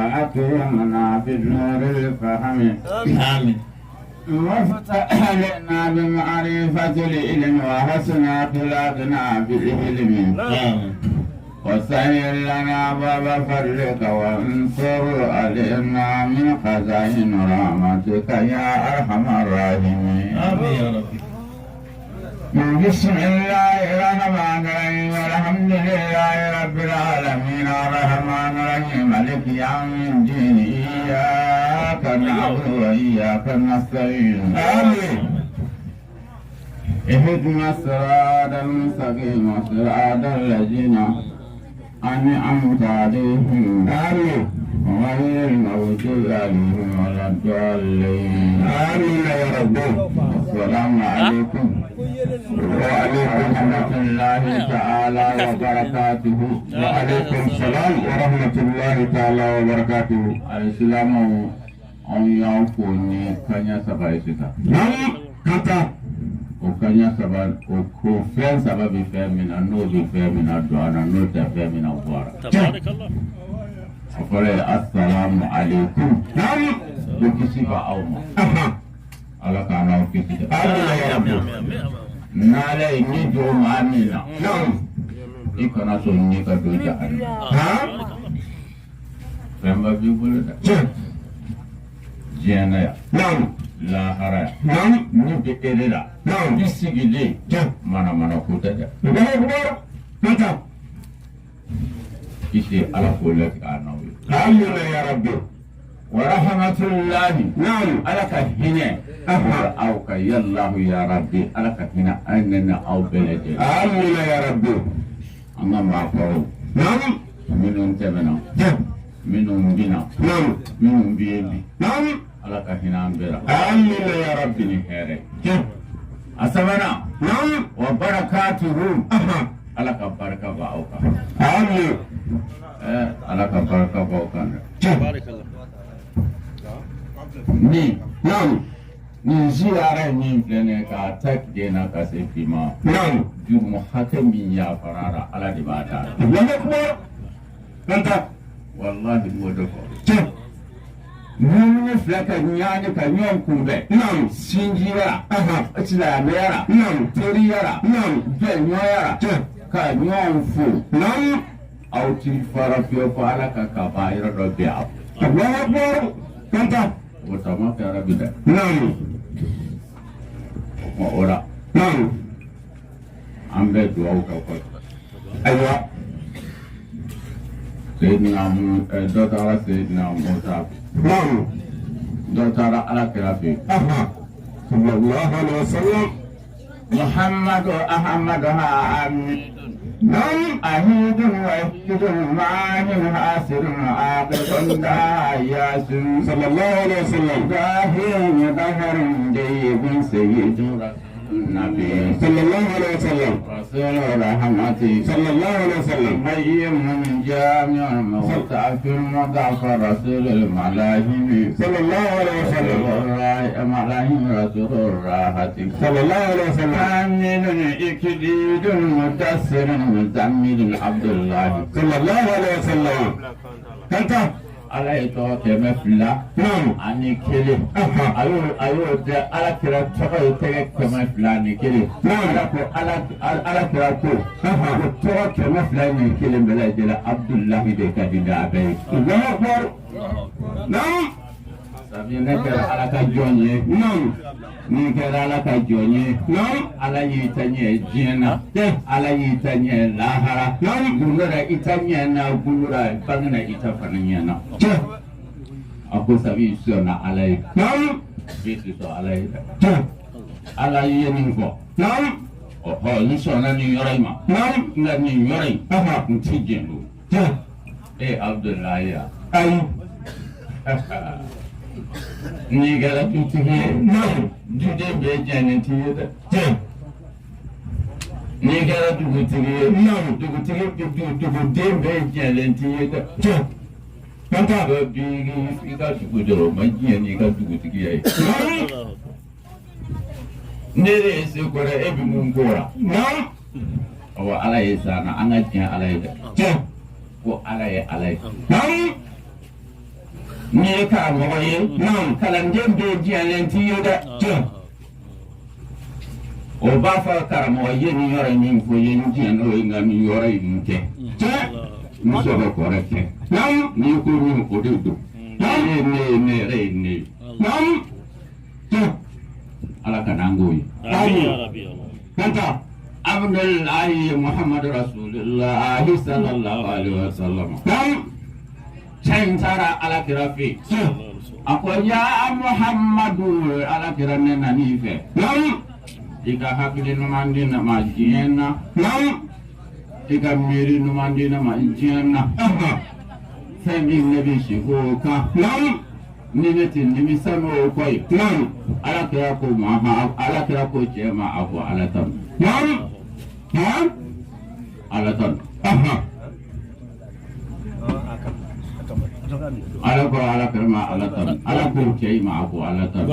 وأكرمنا بنور الفهم. آمين. وافتح لنا بمعرفة العلم وحسن أخلاقنا بالعلم. آمين. وسهل لنا باب فضلك وانصر علينا من خزائن رحمتك يا أرحم الراحمين. آمين يا ربي. بسم الله الرحمن الرحيم. الحمد لله رب العالمين، الرحمن الرحيم، مالك يوم الدين، إياك نعبد وإياك نستعين. آمين. اهدنا الصراط المستقيم، صراط الذين أنعمت عليهم. آمين. غير المغضوب عليهم ولا الضالين. آمين يا ربي. السلام عليكم وعليكم ورحمة الله تعالى وبركاته. وعليكم السلام ورحمة الله تعالى وبركاته. Alisilamɛw, anw y'aw fo ni kaɲa saba ye sisan. نعم kata. O kaɲa saba o, ko fɛn saba bɛ fɛn min na, n'o bɛ fɛn min na, don an na, n'o tɛ fɛn min na, bɔra. تبارك الله. O fɔlɔ ye asalamu aleykum. نعم. Ko kisi ba aw ma. أها. Ala k'an n'aw kisi dɛ. آمين يا ربي. N'ala ye ni don maa min na, نعم. i kana sɔn ni ka don jahanama. ها. Fɛnba b'i bolo dɛ. Tiɲɛ. Diɲɛ na yan, نعم. lahara yan. نعم. Ni bɛ e de la. نعم. I sigilen. Tiɲɛ. Mana ko tɛ dɛ. الله أكبر kata. Kisi ala k'o latigɛ a n'aw ye. آمين يا ربي. Wa rahmatulahi. نعم. Ala ka hinɛ aw ka yallahu ya rabbi, ala ka hinɛ an ne aw bɛɛ lajɛlen. آمين يا ربي. An ka maakɔrɔw نعم. minnu tɛmɛna, Tiɲɛ. minnu bɛna, نعم. minnu bɛ yen bi, نعم. ala ka hinɛ an bɛɛ la. آمين يا ربي. Ni hɛrɛ. Tiɲɛ. A sabanan, نعم. wa barakatuhu. أها. Ala ka barika b'aw kan. آمين. Ala ka barika b'aw kan dɛ. Tiɲɛ. بارك الله. Ni نعم. nin ziyara min filɛ nin ye k'a ta tile na ka se bi ma, نعم. jurumu hakɛ min yafara la, ala de b'a d'a. الله أكبر kata. Walahi, n b'o de fɔ. Tiɲɛ. Mumini fila ka ɲaani ka ɲɔgɔn kunbɛn, نعم. sinjiya, أها. silamɛya, نعم. teriya, نعم. bɛnɲɔgɔnya, Tiɲɛ. ka ɲɔgɔn fo, نعم. aw ti fara fiyewu fo ala ka kaba yɔrɔ dɔ bɛn aw. الله أكبر kata. O tama kɛra bi dɛ. نعم. O kuma o la, نعم. an bɛ dugawu kɛ kosɛbɛ. أيوة. Seyidina mu dɔ taara Seyidina Musa fɛ, نعم. dɔ taara ala kira fɛ yen. أها. صلى الله عليه وسلم. Muhammadu Ahmadu Hamid. نعم. أهيد وحيد معاهن حاسر عاقب داياس. صلى الله عليه وسلم. ظاهر ظهر جيب سيد النبي. صلى الله عليه وسلم. رسول رحمة. صلى الله عليه وسلم. حي من جامع مستعف مضعف رسول الملاحم. صلى الله عليه وسلم. ملاحم رسول الراحة. صلى الله عليه وسلم. كامل إكليد مدثر مزمل عبد الله. صلى الله عليه وسلم kata. Ala ye tɔgɔ 200 نعم. ani kelen. أها. A y'o di ala kira tɔgɔ ye tɛgɛ 201. Naam. Ala ko ala kira ko أها. ko tɔgɔ 201 bɛɛ lajɛlen, Abudulayi de ka di n'a bɛɛ ye. الله أكبر نعم. Sabi ne kɛra ala ka jɔn ye. نعم. N'i kɛra ala ka jɔn ye, نعم. ala y'i ta ɲɛ diɲɛ na, Tiɲɛ. ala y'i ta ɲɛ lahara. Naam. Gundo la i ta ɲɛ na, gundo la bange na i ta fana ɲɛ na. Tiɲɛ. A ko sabi i sɔnna ala ye. نعم. I ti sɔn ala ye dɛ. Tiɲɛ. Ala ye nin fɔ. نعم. Ɔhɔ, n sɔnna nin yɔrɔ in ma. نعم. Nka nin yɔrɔ in, أها. n ti jɛn o. Tiɲɛ. E Abudulayi ya. أي. N'i kɛra dutigi ye, نعم. duden bɛɛ jɛnnen t'i ye dɛ. Tiɲɛ. N'i kɛra dugutigi ye, نعم. dugutigi duguden bɛɛ jɛlen t'i ye dɛ. Tiɲɛ kata. Dɔ b'i ka dugu dɔrɔn, o ma diɲɛ n'i ka dugutigiya ye. نعم. Ne de ye se kɔrɔ, e bɛ mun k'o la? نعم. Awɔ, ala ye san na, an ka diɲɛ ala ye dɛ. Tiɲɛ. Ko ala ye ala ye. نعم. N'i ye karamɔgɔ ye, kalanden bɛɛ diɲɛlen t'i ye dɛ. O b'a fɔ karamɔgɔ ye nin yɔrɔ in min fɔ ye, n diɲɛ n'o ye, nka nin yɔrɔ in tɛ. N sɔrɔ kɔrɔ tɛ. N'i ko min, o de don. Ne ye ne ye, ne yɛrɛ ye ne ye. Ala ka n'an k'o ye. Kanta. Abdullahi Muhammadu Rasulullahi sallallahu alaihi wa sallam. Cɛ in taara Ala kira fɛ yen. A ko ya Muhammadu, Ala kira, ne nan'i fɛ. I ka hakili ɲuman di ne ma diɲɛ na. I ka miiri ɲuman di ne ma diɲɛ na. Fɛn min ne bɛ si k'o kan. Ni ne tɛ nimisa n'o kɔ ye. Ala kira ko ma, Ala kira ko cɛ ma, a ko Ala tanu. Ala tanu. Ala ko Ala kira ma Ala tanu. Ala ko cɛ ma, a ko Ala tanu.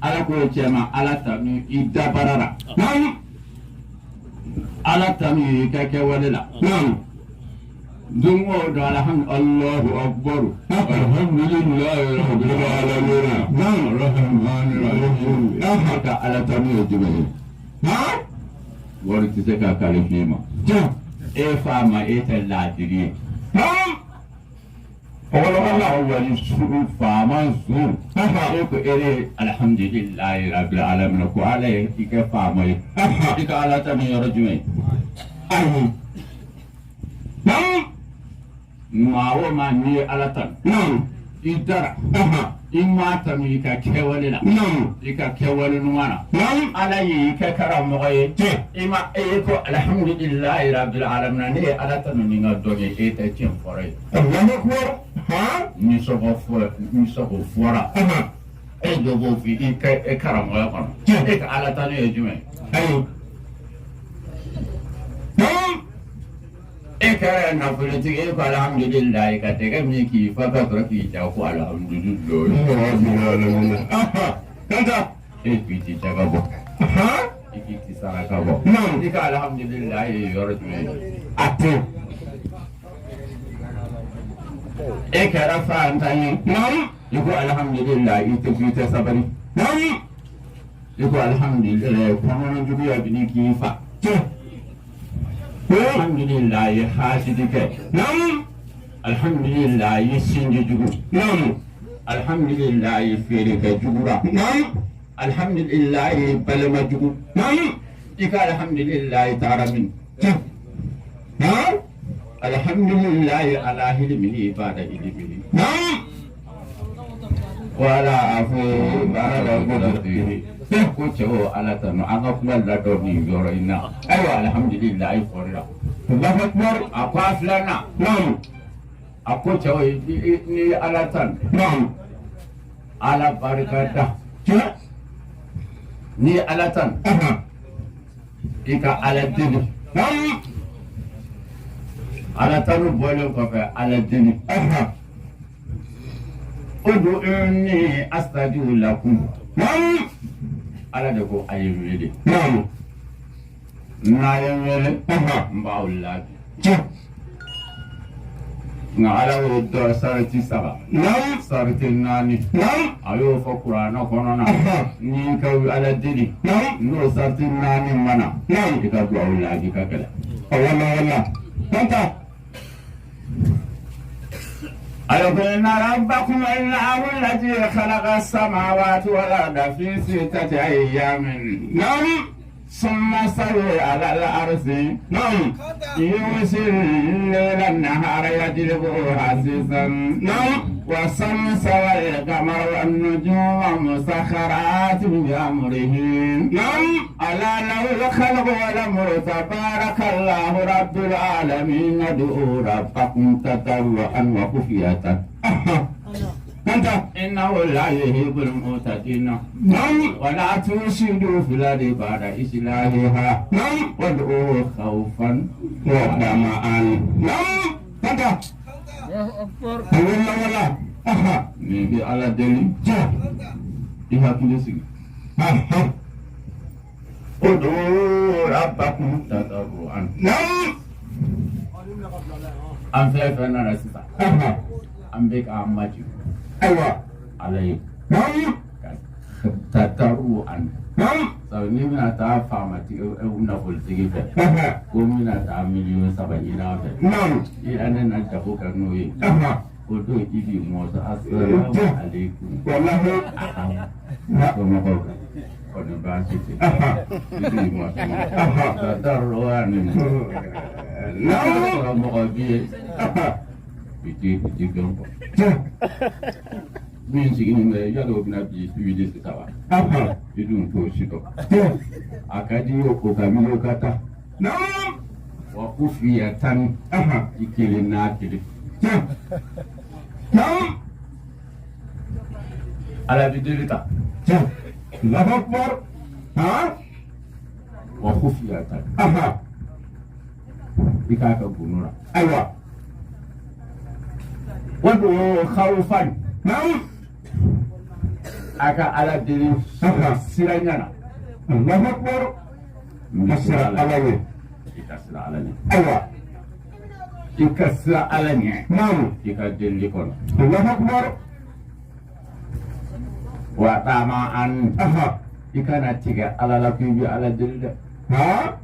Ala ko cɛ ma, Ala tanu i dabara la. Ala tanu i ka kɛwale la. Don o don, alhamdu, Allahu akbar, alhamdulillahi rabbil alamin, arrahmanir rahim. Ka Ala tanu ye jumɛn ye? Wari tɛ se ka qualifier ma. E fa ma, e tɛ laadiri ye. Wala wali su faama zu. E ko e ye alhamdulillahi rabbil alamin, ko Ala ye i kɛ faama ye. I ka Ala tanu yɔrɔ jumɛn? Ayi. Maa o maa, n'i ye Ala tanu i dara, i m'a tanu i ka kɛwale la, i ka kɛwale ɲuman na, Ala y'i kɛ karamɔgɔ ye, i ma e ko alhamdulillahi rabbil alamin, ne ye Ala tanu ni n ka dɔn ye, e tɛ tiɲɛ fɔra ye. Nisɔngɔ fɔra, nisɔngɔ fɔra. E jɔ b'o fɔ i ka e karamɔgɔya kɔnɔ. E ka Ala tanu ye jumɛn? Ayi. E kɛra nafolotigi, e ko alhamdulilayi, ka tɛgɛ min k'i fa ka sɔrɔ k'i ja ko alhamdulilayi. Kanta. E k'i ti jaga bɔ, i k'i ti saraka bɔ, i ka alhamdulilayi ye yɔrɔ jumɛn ye? A tɛ. E kɛra fantan ye, i ko alhamdulilayi, i tɛ i tɛ sabali. I ko alhamdulilayi, kɔnɔna juguya bi ni k'i fa. Alhamdulilayi, hasidi kɛ. Alhamdulilayi, sinji jugu. Alhamdulilayi, feere kɛ jugura. Alhamdulilayi, balima jugu. I ka alhamdulilayi taara min? Alhamdulilayi ala hilmihi ba'da ilmihi. Wala a fɔ baara ko cɛw, Ala tanu. An ka kuma ladɔn nin yɔrɔ in na. Ayiwa, alhamdulilayi fɔra. Allahu akbar. A ko a filanan, a ko cɛw, n'i ye Ala tanu, Ala barika da. N'i ye Ala tanu, i ka Ala deli. Ala tanu bɔlen kɔfɛ, Ala deli. Ud'uni astajib lakum. Ala de ko a ye wele. N'a ye n wele, n b'aw laabi. Nka Ala y'o dɔ sarati saba, sarati naani, a y'o fɔ kuranɛ kɔnɔ na. N'i ka Ala deli, n'o sarati naani mana, i ka duwawu laabi ka gɛlɛn. Wala wala. Kanta. Ala ko inna rabbakum Allahu alladhi khalaqa as-samawati wal arda fi sittati ayyamin. Summa stawa ala al-arsi. Yughshi al-layla an-nahara yatlubuhu hasisan. Wash-shamsa wal-qamara wan-nujuma musakhkharatin bi amrihi. Ala lahu al-khalqu wal-amru tabarakallahu rabbil alamin. Ud'u rabbakum tadarruan wa khufyatan. Kanta. Innahu la yuhibbul mu'tadin. Wa la tufsidu fil ardi ba'da islahiha. Wad'uhu khawfan wa tama'an. Kanta. Wala wala. N'i bɛ Ala deli, i hakili sigi. Ud'u rabbakum tadarruan. An fɛn fɛn nana sisan. An bɛ k'an majigin Ayiwa. Ala ye. Naam. Ka tadarruan. Naam. Sabu n'i bɛna taa faamatigi, nafolotigi fɛ, ko n bɛna taa miliyɔn 3 ɲini a fɛ, Naam. I ne na jago kɛ n'o ye, o don i b'i mɔsɔn, asalamu aleykum. Walahi. Somɔgɔw kɔni, baasi tɛ? I b'i mɔsɔn tadarruan. Naam. Sɔrɔ mɔgɔ b'i ye, i ti dɔn kɔ min sigilen bɛ yala o bɛna bi wuli sisan wa? I dun t'o si dɔn. A ka di ye, o ka wuli, o ka taa. Naam. Wa khufiyatan, i kelen n'a kelen. Naam. Ala bɛ deli ta. Allahu akbar. Ha? Wa khufiyatan, i k'a kɛ gundo la. Ayiwa. Wad'u khawfan. Naam. A ka Ala deli siranya na. Allahu akbar. Ka siran Ala ɲɛ. I ka siran Ala ɲɛ. Ayiwa. I ka siran Ala ɲɛ Naam. i ka delili kɔnɔ. Allahu akbar. Wa tama'an, i kana tigɛ Ala la k'i bɛ Ala deli dɛ. Ha?